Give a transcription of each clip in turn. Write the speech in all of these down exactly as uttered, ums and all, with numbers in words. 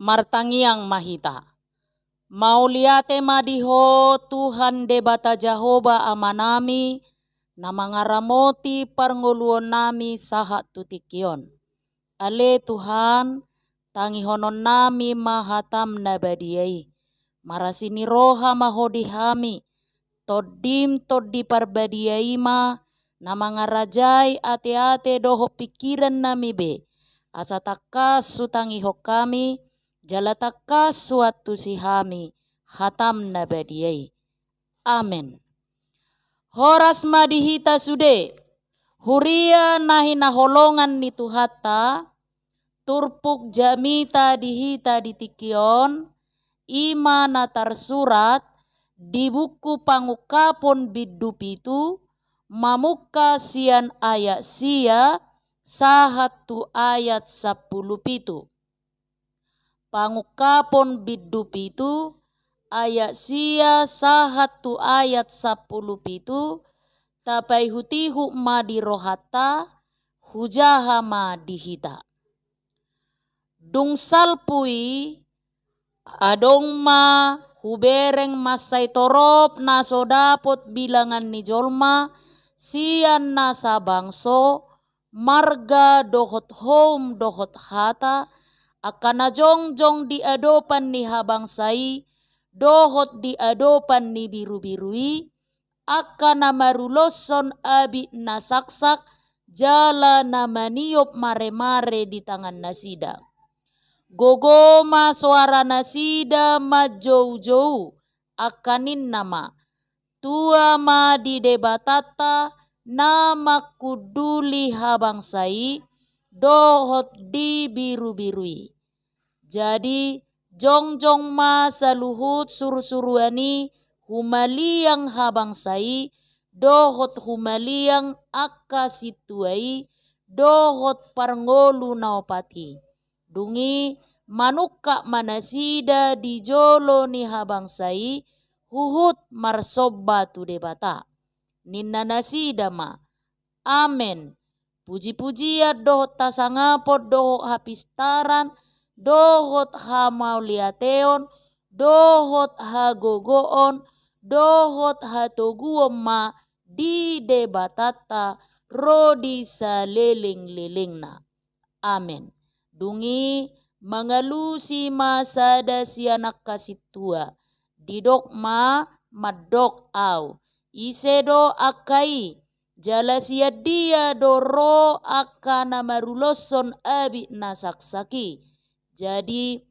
Martangiang ma hita. Mauliate ma di Ho Tuhan Debata Jahowa Amanami, na mangaramoti parngoluonnami sahat tu tingki on. Ale Tuhan, tangihononnami ma hataM na badia i. Marasi ni roha ma Ho di hami, TondiM Tondi Parbadia i ma na mangarajai ateate dohot pingkirannami be, asa tangkas hutangihon hami, jala tangkas huantusi hami hataM na badia i. Amen. Horas ma di hita sude, huria na hinaholongan ni Tuhanta, turpuk jamita di hita di tingki on, i ma na tarsurat di buku Pangungkapon bindu pitu, mamungka sian ayat sia sahat tu ayat sampulu pitu. Pangungkapon bindu pitu, ayat sia sahat tu ayat sampulu pitu, tapaihutihut ma di rohanta, hujaha ma di hita. Dung salpu i, adong ma hubereng mansai torop na so dapot bilangan ni jolma, sian nasa bangso, marga dohot houm dohot hata, angka na jongjong di adopan ni habangsa i, dohot di adopan ni birubiru i, angka na maruloshon abit na saksak, jala na maniop maremare di tangannasida. Gogo ma soaranasida manjoujou, angka ninna ma, tua ma di Debatanta na manghunduli habangsa i, dohot di birubiru i. Jadi, jongjong ma saluhut surusuruan i humaliang habangsa i, dohot humaliang angka sintua i, dohot parngolu na opat i. Dung i manungkap ma nasida di jolo ni habangsa i, huhut marsomba tu Debata. Ninna nasida ma, Amen. Pujipujian dohot hasangapon dohot hapistaran, dohot hamauliateon, dohot hagogoon, dohot hatoguon ma di Debatanta ro di salelenglelengna. Amen. Dung i mangalusi ma sada sian angka sintua, didok ma mandok ahu, ise do angka i, jala sian dia do ro angka na maruloshon abit na saksak i. Jadi,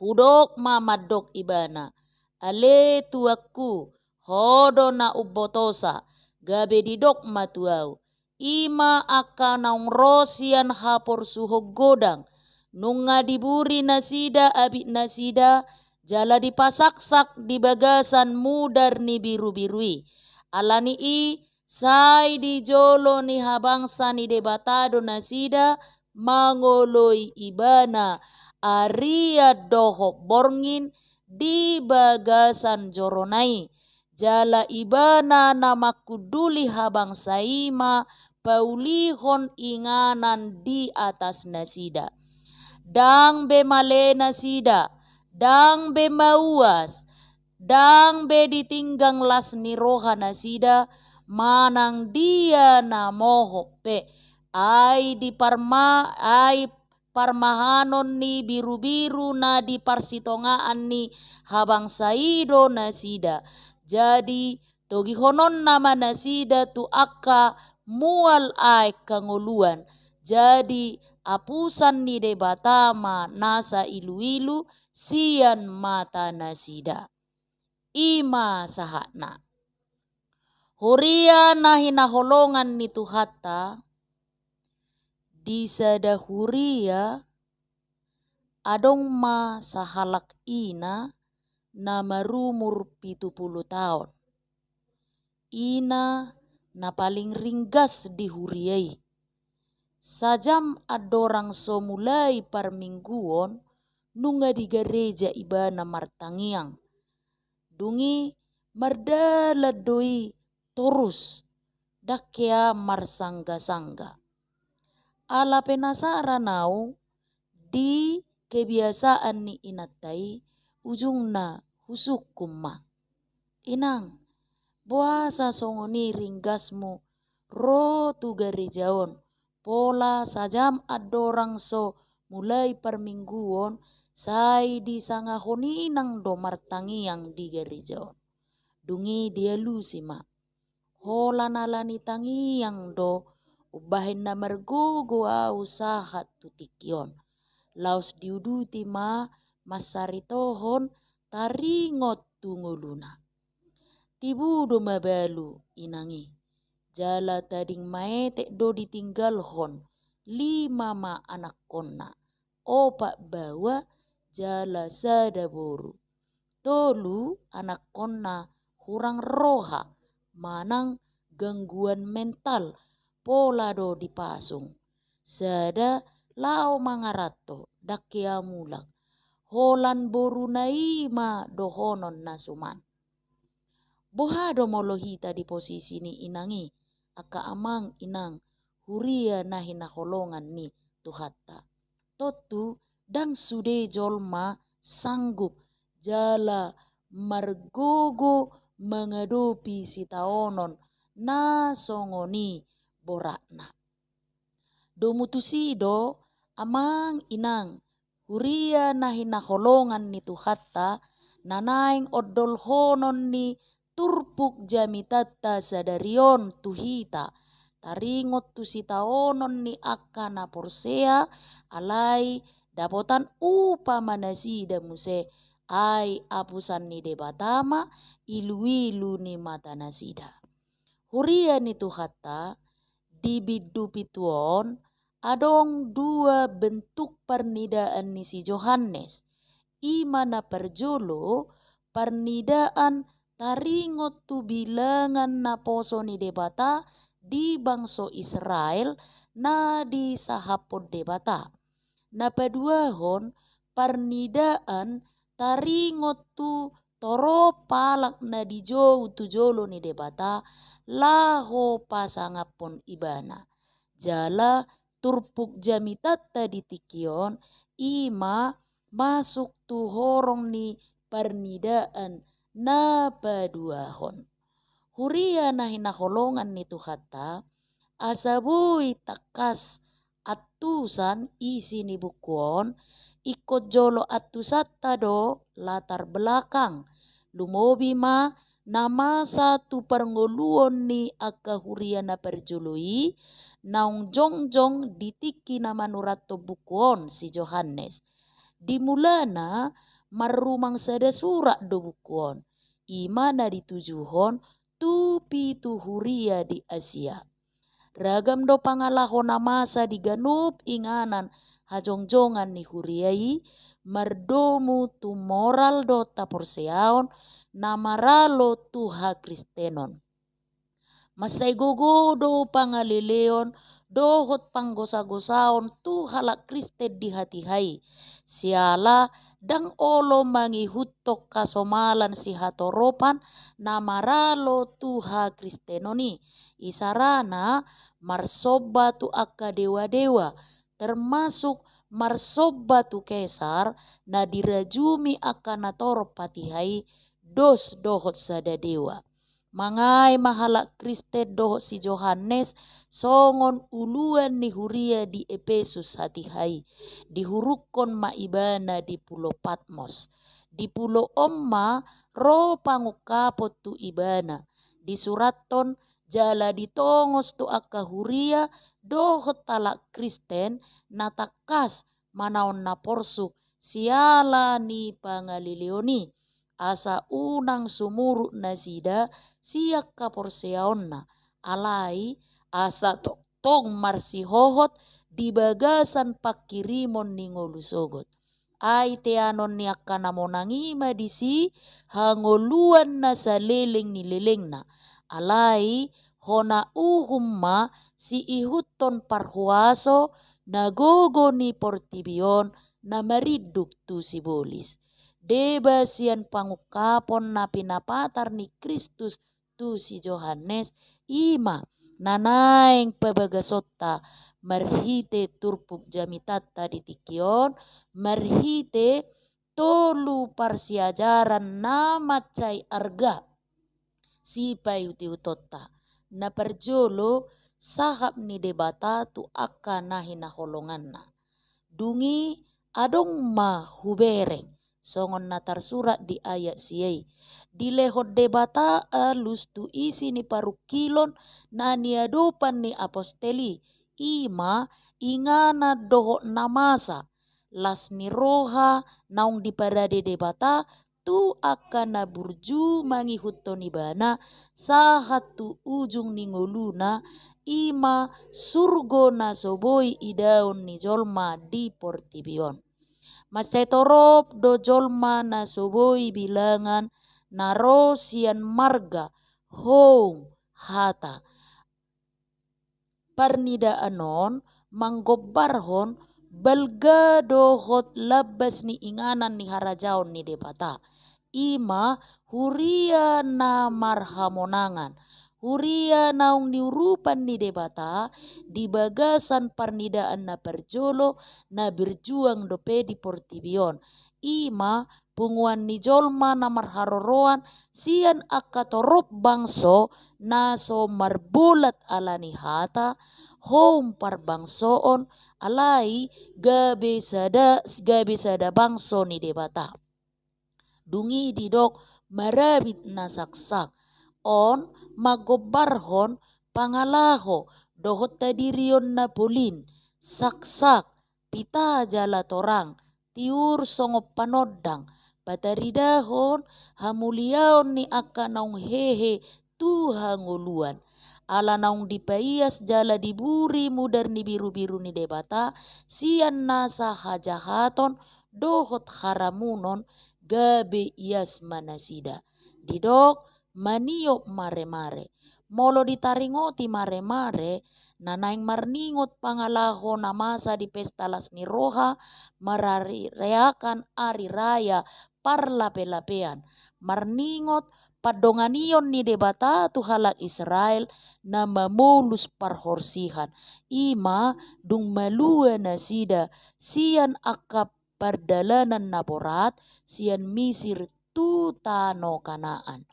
hudok ma mandok ibana, ale tuanku, ho do na umbotosa, gabe didok ma tu ahu, i ma angka naung ro sian haporsuhon godang, nunga diburi nasida abit nasida, jala dipasaksak di bagasan mudar ni birubiru i. Ala ni i, sai di jolo ni habangsa ni Debata do nasida mangoloi ibana, arian dohot borngin di bagasan jorona i. Jala ibana na manghunduli habangsa i ma paulihon inganan di atas nasida. Ndang be male nasida, ndang be mauas, ndang be ditinggang las ni roha nasida, manang dia na mohop pe, ai di parma-, ai parmahanon ni birubiru na di parsitongaan ni habangsa i do nasida. Jadi, togihononna ma nasida tu angka mual aek hangoluan. Jadi, apusan ni Debata ma nasa iluilu sian mata nasida. I ma sahatna. Huria na hinaholongan ni Tuhanta, di sada huria adong ma sahalak ina na marumur pitu pulu taon. Ina na paling ringgas di huria i. Sajam andorang so mulai parmingguon, nunga di gareja ibana martangiang. Dung i mardalan do i torus, ndang hea marsanggasangga. Ala penasaran ahu di kebiasaan ni inanta i, ujungna husungkun ma. Inang, boasa songon i ringgasmu ro tu gareja on, pola sajam andorang so mulai parmingguon, sai disangahon inang do martangiang di gareja on. Dung i dialusi ma. Holan ala ni tangiang do umbahen na margogo ahu sahat tu tingki on. Laos diuduti ma mansaritohon taringot tu ngoluna. Tibu do mabalu inang i. Jala tading maetek do ditinggalhon, lima ma anakkonna, opat baoa jala sada boru. Tolu anakkonna hurang roha manang gangguan mental, pola do dipasung. Sada laho mangaranto, ndang hea mulak. Holan boruna i ma dohonon na suman. Boha do molo hita di posisi ni inang i, angka amang inang huria na hinaholongan ni Tuhanta? Tontu ndang sude jolma sanggup jala margogo mangadopi sitaonon na songon i boratna. Domu tusi do, amang inang huria na hinaholongan ni Tuhanta, na naeng ondolhonon ni turpuk jamitanta sadari on tu hita, taringot tu sitaonon ni angka na porsea, alai dapotan upa ma nasida muse, ai apusan ni Debata ma iluilu ni mata nasida. Huria ni Tuhanta, di bindu pitu on adong dua bentuk parnidaan ni si Johannes. I ma na parjolo, parnidaan taringot tu bilangan naposo ni Debata di bangso Israel na disahaphon Debata. Na paduahon, parnidaan taringot tu torop halak na dijou tu jolo ni Debata laho pasangaphon Ibana. Jala turpuk jamitanta di tingki on, i ma masuk tu horong ni parnidaan na paduahon. Huria na hinaholongan ni Tuhanta, asa boi tangkas antusan isi ni buku on, ingkon jolo antusanta do latar belakang, lumobi ma na masa tu parngoluon ni angka huria na parjolo i, naung jongjong di tingki na manurathon buku on si Johannes. Di mulana marrumang sada surat do buku on, i ma na ditujuhon tu pitu huria di Asia. Ragam do pangalaho na masa di ganup inganan hajongjongan ni huria i, mardomu tu moral dohot haporseaon na maralo tu hakristenon. Mansai gogo do pangaleleon dohot panggosagosaon tu halak Kristen di hatiha i. Siala ndang olo mangihuthon hasomalan sihatoropan na maralo tu hakristenon i. Isarana marsomba tu angka dewadewa, termasuk marsomba tu Kesar na dirajumi angka natorop hatiha i, dos dohot sada dewa. Mangae ma halak Kristen dohot si Johannes songon uluan ni huria di Epesus hatiha i, dihurungkon ma ibana di pulo Patmos. Di pulo on ma ro pangungkapon tu ibana, disurathon jala ditongos tu angka huria dohot halak Kristen na tangkas manaon na porsuk siala ni pangaleleon i, asa unang sumurut nasida sian haporseaonna, alai asa tongtong marsihohot di bagasan panghirimon ni ngolu sogot. Ai teanon ni angka na monang i ma disi hangoluan na saleleng ni lelengna. Alai hona uhum ma siihuthon parhuaso na gogo ni portibi on na marinduk tu sibolis. Deba sian pangungkapon na pinapatar ni Kristus tu si Johannes, i ma na naeng pabagasonta marhite turpuk jamitanta di tingki on, marhite tolu parsiajaran na mansai arga sipaihut-ihutonta. Na parjolo, sahap ni Debata tu angka na hinaholonganna. Dung i adong ma hubereng, songon na tarsurat di ayat sia i. Dilehon Debata alus tu isi ni parungkilon na niadopan ni apostel i, i ma inganan dohot na masa, las ni roha naung diparade Debata tu angka na burju mangihuthon ibana, sahat tu ujung ni ngoluna, i ma surgo na so boi idaon ni jolma di portibi on. Mansai torop do jolma na so boi bilangan na ro sian marga, houm, hata. Parnidaan on manggombarhon balga dohot lambas ni inganan ni harajaon ni Debata. I ma huria na marhamonangan, huria naung niurupan ni Debata di bagasan parnidaan na parjolo na berjuang dope di portibi on. I ma punguan ni jolma na marharoroan sian angka torop bangso na so marbolat ala ni hata, houm parbangsoon, alai gabe sada, gabe sada bangso ni Debata. Dung i didok marabit na saksak. On manggombarhon pangalaho dohot hadirion na polin, saksak, pita jala torang, tiur songon panondang, pataridahon hamuliaon ni angka naung hehe tu hangoluan. Ala naung dipaias jala diburi mudar ni birubiru ni Debata sian nasa hajahaton dohot haramunon, gabe ias ma nasida. Didok maniop maremare. Molo ditaringoti maremare, na naeng marningot pangalaho na masa di pesta las ni roha, mararireakan ari raya parlapelapean, marningot pandonganion ni Debata tu halak Israel na mamolus parhorsihan. I ma dung malua nasida sian angka pardalanan na borat sian Misir tu tano Kanaan.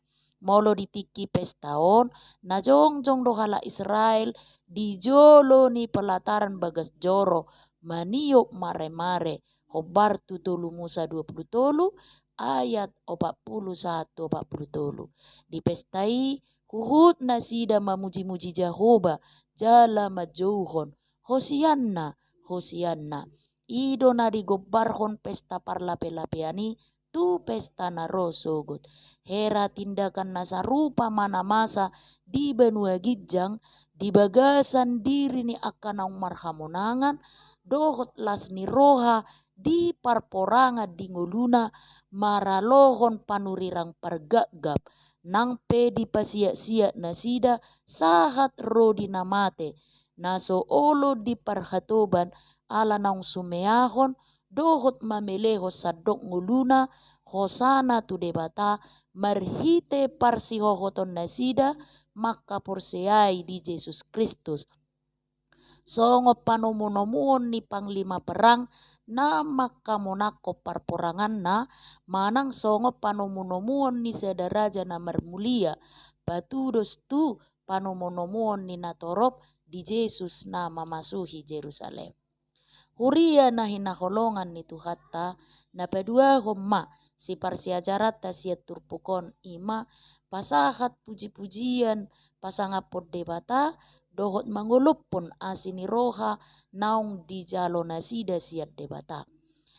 Molo di tingki pesta on, na jongjong do halak Israel di jolo ni pelataran bagas joro, maniop maremare, hombar tu tolu Musa dua pulu tolu ayat opat pulu sahat tu opat pulu tolu. Di pesta i huhut nasida mamujimuji Jahowa jala manjouhon, Hosianna, Hosianna. I do na digombarhon pesta parlapelapean i tu pesta na ro sogot. Hera tindakan na sarupa ma na masa di banua ginjang, di bagasan diri ni angka naung marhamonangan dohot las ni roha di parporangan di ngoluna, maralohon panurirang pargapgap, nang pe dipasiaksiak nasida sahat ro di na mate, na so olo diparhatoban ala naung sumeahon dohot mamelehon sandok ngoluna, hosana tu Debata, marhite parsihohoton nasida mangkaporseai di Jesus Kristus. Songon panomunomuon ni panglima perang na mangkamonangkon parporanganna, manang songon panomunomuon ni sada raja na marmulia, patudos tu panomunomuon ni natorop di Jesus na mamasuhi Jerusalem. Huria na hinaholongan ni Tuhanta, na paduahon ma siparsiajaranta sian turpuk on, i ma pasahat pujipujian pasangaphon Debata dohot mangolophon asi ni roha naung dijalo nasida sian Debata.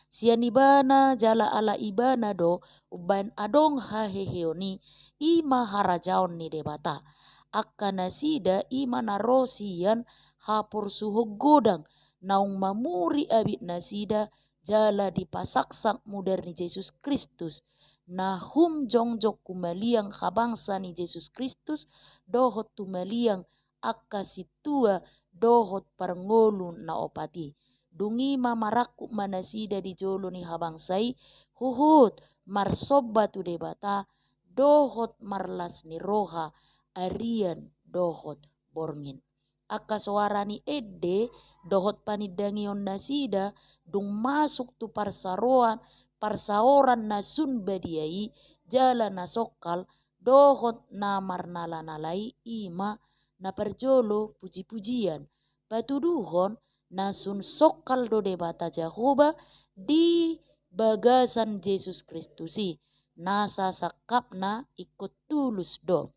Sian Ibana jala ala Ibana do umbaen adong haheheon i, i ma harajaon ni Debata. Angka nasida i ma na ro sian haporsuhon godang naung mamuri abit nasida jala dipasaksak mudar ni Jesus Kristus, na hum jongjong humaliang habangsa ni Jesus Kristus dohot humaliang angka sintua dohot parngolu na opat i. Dung i ma marangkup ma nasida di jolo ni habangsa i, huhut marsomba tu Debata dohot marlas ni roha arian dohot borngin. angka soara ni ende dohot panindangion nasida dung masuk tu parsaroan, parsaoran na sun badia i, jala na songkal dohot na marnala-nala i, i ma na parjolo puji-pujian, patuduhon na sun songkal do Debata Jahowa di bagasan Jesus Kristus i, nasa sangkapna ingkon tulus do.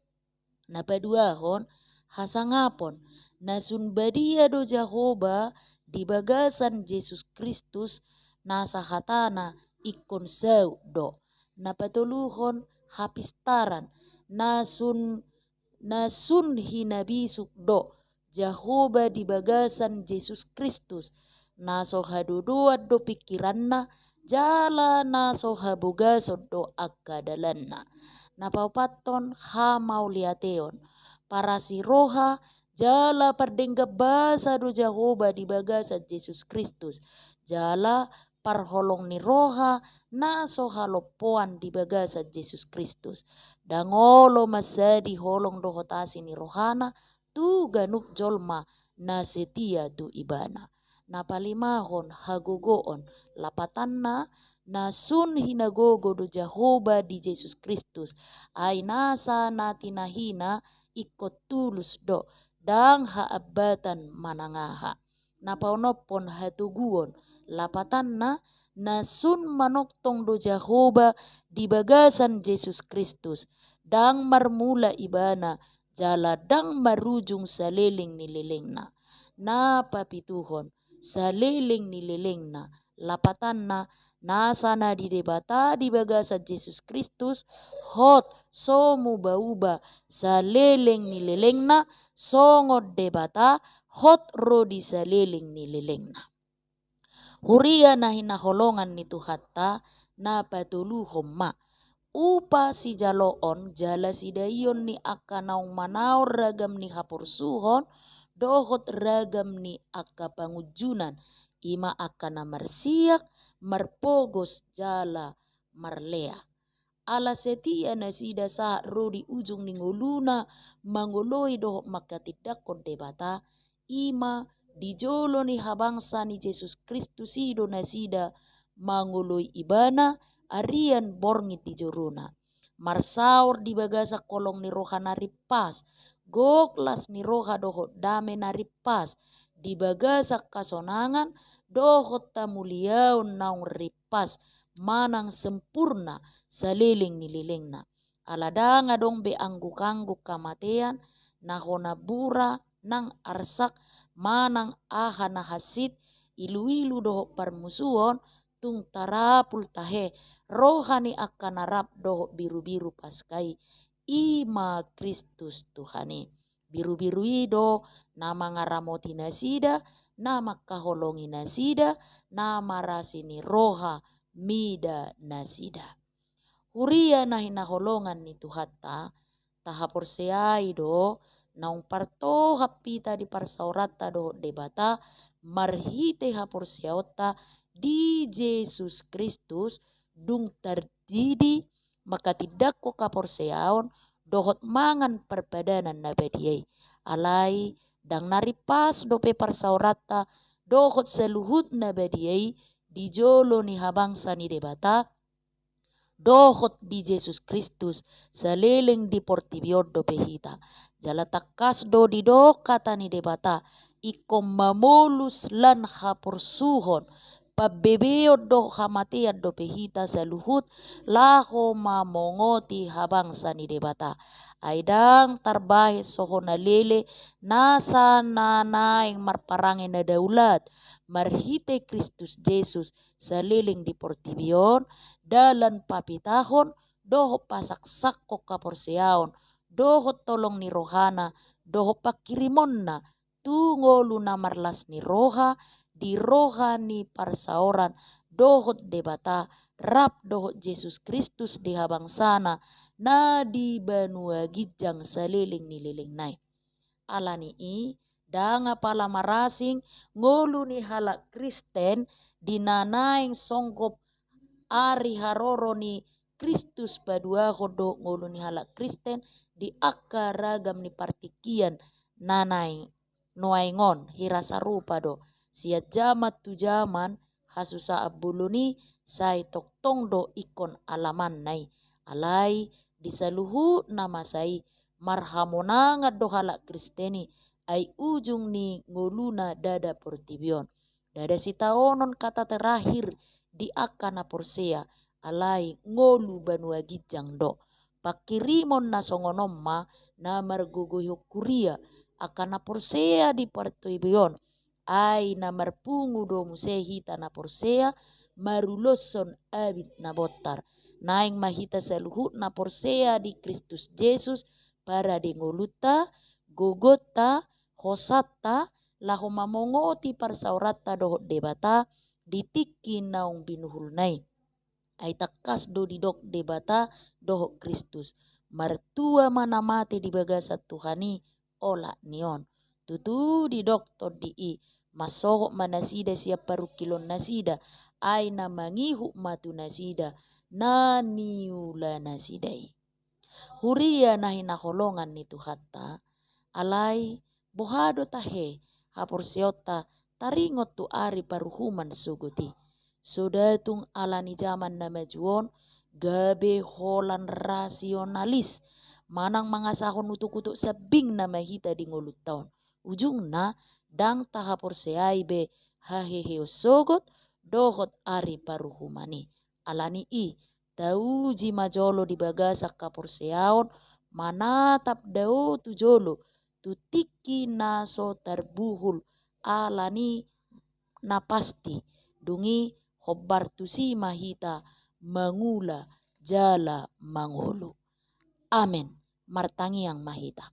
Na paduahon, hasangapon, na sun badia do Jahowa di bagasan Jesus Kristus, nasa hatana ingkon saut do. Na patoluhon, hapistaran, na sun, na sun hinabisuk do Jahowa di bagasan Jesus Kristus, na so hadodoan do pingkiranna, jala na so habogason do angka dalanna. Na paopathon, hamauliateon, parasi roha, jala pardenggan basa do Jahowa di bagasan Jesus Kristus, jala parholong ni roha na so halompoan di bagasan Jesus Kristus. Ndang olo mansadi holong dohot asi ni rohana tu ganup jolma na setia tu ibana. Na palimahon, hagogoon, lapatanna, na sun hinagogo do Jahowa di Jesus Kristus, ai nasa na tinahina ingkon tulus do, ndang haambatan manang aha. Na paonomhon, hatoguon, lapatanna, na sun manongtong do Jahowa di bagasan Jesus Kristus, ndang marmula ibana, jala ndang marujung saleleng ni lelengna. Na papituhon, saleleng ni lelengna, lapatanna, nasa na di Debata di bagasan Jesus Kristus, hot so muba-uba saleleng ni lelengna, songon Debata hot ro di saleleng ni lelengna. Huria na hinaholongan ni Tuhanta, na patoluhon ma, upa sijaloon jala sidaion ni angka naung manaon ragam ni haporsuhon dohot ragam ni angka pangunjunan, i ma angka na marsiak, marpogos jala marlea. Ala setia nasida sahat ro di ujung ni ngoluna mangoloi dohot manghatindanghon Debata, i ma di jolo ni habangsa ni Jesus Kristus i do nasida mangoloi ibana arian borngin di jorona. Marsaor di bagasan holong ni roha na rimpas, gok las ni roha dohot dame na rimpas, di bagasan hasonangan dohot hamuliaon naung rimpas manang sempurna saleleng ni lelengna. Ala ndang adong be angguk-angguk hamatean, na hona bura nang arsak, manang aha na hansit, ilu-ilu dohot parmusuon, tung tarapul tahe roha ni angka na rap dohot birubiru Paska i, i ma Kristus Tuhan i. Birubiru i do na mangaramoti nasida, na manghaholongi nasida, na marasi ni roha mida nasida. Huria na hinaholongan ni Tuhanta, tahaporseai do naung partohap hita di parsaoranta dohot Debata marhite haporseaonta di Jesus Kristus, dung tardidi manghatindanghon haporseaon dohot mangan parpadanan na badia i. Alai ndang na rimpas dope parsaoranta dohot saluhut na badia i di jolo ni habangsa ni Debata dohot di Jesus Kristus, saleleng di portibi on dope hita. Jala tangkas do didok hata ni Debata, ingkon mamolus lan haporsuhon, pambebeon dohot hamatean dope hita saluhut, laho mamongoti habangsa ni Debata. Ai ndang tarbahen so hona lele nasa na naeng marparange na daulat marhite Kristus Jesus saleleng di portibi on, dalan papitahon dohot pasaksakkon haporseaon dohot holong ni rohana dohot panghirimonna tu ngolu na marlas ni roha di roha ni parsaoran dohot Debata rap dohot Jesus Kristus di habangsana na di banua ginjang saleleng ni lelengna i. Alani i, ndang apala marasing ngolu ni halak Kristen di na naeng songgop ari haroro ni Kristus paduahon dohot ngolu ni halak Kristen di angka ragam ni partingkian na naeng nuaeng on hira sarupa do, sian jaman tu jaman hasusaan bolon i sai tongtong do ingkon alamanna i. Alai di saluhut na masa i marhamonangan do halak Kristen i, ai ujung ni ngoluna ndada portibi on. Ndada sitaonon kata terakhir di angka na porsea, alai ngolu banua ginjang do. Pangkirimon na songon on ma na margogoihon huria angka na porsea di portibi on. Ai na marpungu do muse hita na porsea maruloshon abit na bontar. Naeng ma hita saluhut na porsea di Kristus Jesus parade ngolunta, gogonta, hosanta, laho mamongoti parsaoranta dohot Debata di tingki naung binuhulna i. Ai tangkas do didok Debata dohot Kristus, martua ma na mate di bagasan Tuhan i, olat ni on. Tutu didok Tondi i, mansohot ma nasida sian parungkilon nasida, ai na mangihut ma tu nasida na niula nasida i. Huria na hinaholongan ni Tuhanta, alai boha do tahe haporseaonta taringot tu ari paruhuman sogot i? So da tung ala ni jaman na maju on gabe holan rasionalis manang mangasahon utokutok sambing nama hita di ngolunta on. Ujungna ndang tahaporseai be haheheon sogot dohot ari paruhuman i. Ala ni i, tauji ma jolo di bagasan haporseaon, manatap dao tu jolo, tu tingki na so tarbuhul ala ni na pasti, dung i hombar tusi ma hita mangula jala mangolu. Amen. Martangiang ma hita.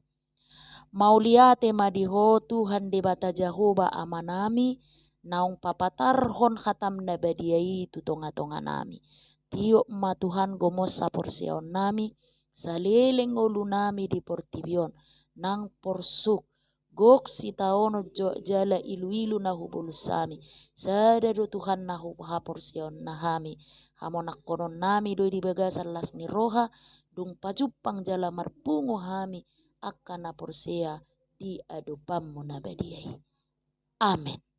Mauliate ma di Ho Tuhan Debata Jahowa Amanami, naung papatarhon hataM na badia i tu tongatonganami. Tiop ma Tuhan gomos haporseaonnami, saleleng ngolunami di portibi on, nang porsuk, gok sitaonon jo-, jala iluilu na hubolus hami. Sada do Tuhan na hu-, haporseaonnami. Hamonangkononnami do i di bagasan las ni roha, dung pajumpang jala marpungu hami angka na porsea di adopanMu na badia i. Amen.